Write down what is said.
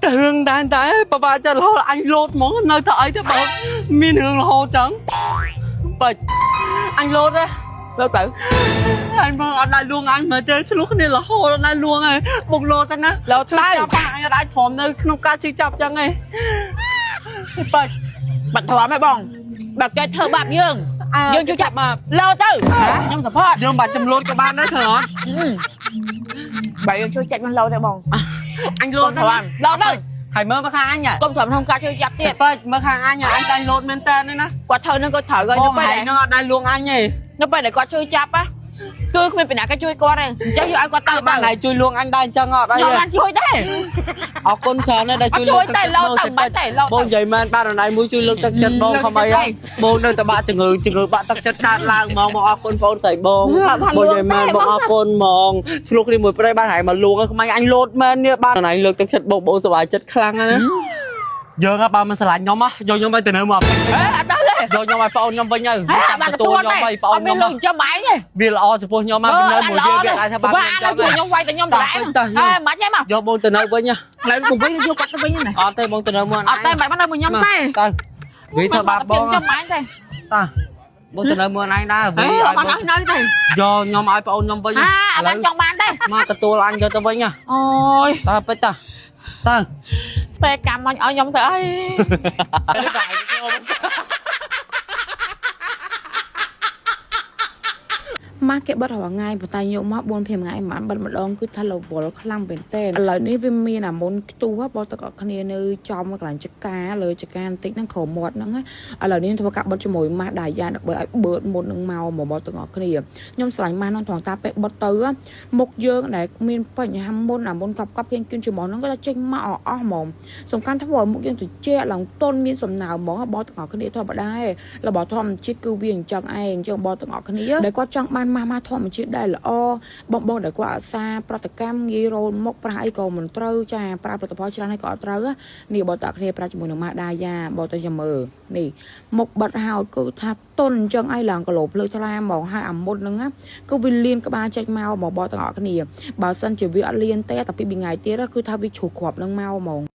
តែរឿងដែរតែបបាក់ចិត្តរហូតអញលោតហ្មងនៅតែអីទៅបើមានរឿងរហូតចឹងបាច់អញលោតហ៎ លើកទៅ អញមើលអត់ដែរលួងអញមកចេះឆ្លោះគ្នារហូតអត់ដែរលួងហើយបុកលោតទៅណា លោត ឈឺ ទៅ ចាប់អញអត់អាចទ្រាំនៅក្នុងការឈឺចាប់ចឹងឯងបាច់ បាត់ទ្រាំហ៎បងបើគេធ្វើបាបយើងយើងជួយចាប់ មក លោតទៅខ្ញុំ support យើងបាច់ចំលោតក៏បានដែរត្រូវអត់ បើយើងជួយចិត្តមិនលោតទេបង អញលោត កុំទ្រាំលោតទៅ ហើយមើលមកខាងអញ កុំទ្រាំក្នុងការជួយចាប់ទៀត បាច់មើលខាងអញអញតែលោតមែនតើណា គាត់ធ្វើនឹងគាត់ត្រូវហើយ បង នៅពេលដែល ឯងនឹងអត់ដែរលួងអញទេ នៅពេលដែលគាត់ជួយចាប់ណាគឺគ្មានពីណាគេជួយគាត់ទេអញ្ចឹងយកឲ្យគាត់ទៅ បាន ទៅ ណៃជួយលួងអញដែរអញ្ចឹងអត់អី ខ្ញុំ ទេ បានជួយទេ អរគុណច្រើនណាស់ដែលជួយលើកទឹកចិត្ត អត់ជួយទេលោតទៅបាច់ទេលោតទៅ បងនិយាយមែនបាទអនឡាញមួយជួយលើកទឹកចិត្តបងខំអីហ៎បងនៅតែបាក់ជំងឺជំងឺបាក់ទឹកចិត្តកើតឡើងហ្មងបងអរគុណបងស្រីបងបងនិយាយមែនបងអរគុណហ្មងឆ្លោះគ្នាមួយព្រៃបានហើយមកលួងខ្មាញ់អញលោតមែននេះបាទអនឡាញលើកទឹកចិត្តបងបងសប្បាយចិត្តខ្លាំងណាស់ណាយើងហ่ะបើមិនស្រឡាញ់ខ្ញុំហ៎យកខ្ញុំឲ្យទៅនៅមក ហេអត់ទៅទេ យកខ្ញុំឲ្យប្អូនខ្ញុំវិញទៅ ហេអត់បាន ទទួល ទទួលទេ ខ្ញុំឲ្យប្អូ អត់មាន នខ្ញុំ លុយចាំឯងទេ វាល្អចំពោះខ្ញុំមកនៅមួយវាវាអាចថាបាន បាទអត់ជួយខ្ញុំវាយតែខ្ញុំដដែលហេមិនទេមក យកបងទៅនៅវិញហ៎ ឡើយបងវិញយកគាត់ទៅវិញណា អត់ទេបងទៅនៅមួយ អត់ទេមិនបាននៅមួយខ្ញុំទេ ទៅវាធ្វើបាបបង ខ្ញុំឯងទេ តាបងទៅនៅមួយឯងដែរ ហេ វាឲ្យ អត់ បង បាននៅទេ យកខ្ញុំឲ្យប្អូនខ្ញុំវិញ អាអត់បានចង់បានទេ មកទទួលអញយកទៅវិញហ៎ អូយ តើពេជ្រតាតើ តែកម្មអញឲ្យខ្ញុំទៅអី ម៉ាស់គេបិទរាល់ថ្ងៃប៉ុន្តែយកមក4 5ថ្ងៃមិនបានបិទម្ដងគឺថារវល់ខ្លាំងមែនទែនឥឡូវនេះវាមានអាមុនខ្ទុះបោះទឹកអត់គ្នានៅចំកន្លែងចកាលើចកាបន្តិចហ្នឹងក្រោមមាត់ហ្នឹងឥឡូវនេះធ្វើការបិទជាមួយម៉ាស់ដាយ៉ាដើម្បីឲ្យបឺតមុននឹងមកមកបោះទឹកអត់គ្នាខ្ញុំស្រឡាញ់ម៉ាស់ហ្នឹងត្រង់តាពេលបិទទៅមុខយើងដែលមានបញ្ហាមុនអាមុនកប់កប់គៀនគៀនច្រមុះហ្នឹងក៏ថាចេញមកអស់ហ្មងសំខាន់ធ្វើឲ្យមុខយើងត្រជាក់ឡើងទន់មានសំណើមហ្មងបោះទឹកអត់គ្នាធម្មតារបស់ធម្មជាតិគឺវាអញ្ចឹងឯងអញ្ចឹងបោះទាំងអស់គ្នាដែលគាត់ចង់បានម៉ាស់ម៉ាស់ធម្មជាតិដែលល្អបងបងដែលគាត់អាសាប្រតិកម្មងាយរោលមុខប្រាស់អីក៏មិនត្រូវចាប្រើផលិតផលច្រើនហើយក៏អត់ត្រូវនេះបោះទាំងអស់គ្នាប្រើជាមួយនឹងម៉ាស់ដាយ៉ាបោះទៅចាំមើលនេះមុខបិទហើយគឺថាតុនអញ្ចឹងឯងឡើងគីឡូភ្លើថ្លាហ្មងហើយអាមុតហ្នឹងគឺវាលៀនក្បាលចេញមកហ្មងបោះទាំងអស់គ្នាបើសិនជាវាអត់លៀនទេតែពីរថ្ងៃទៀតគឺថាវាជ្រុះគ្រាប់នឹងមកហ្មង។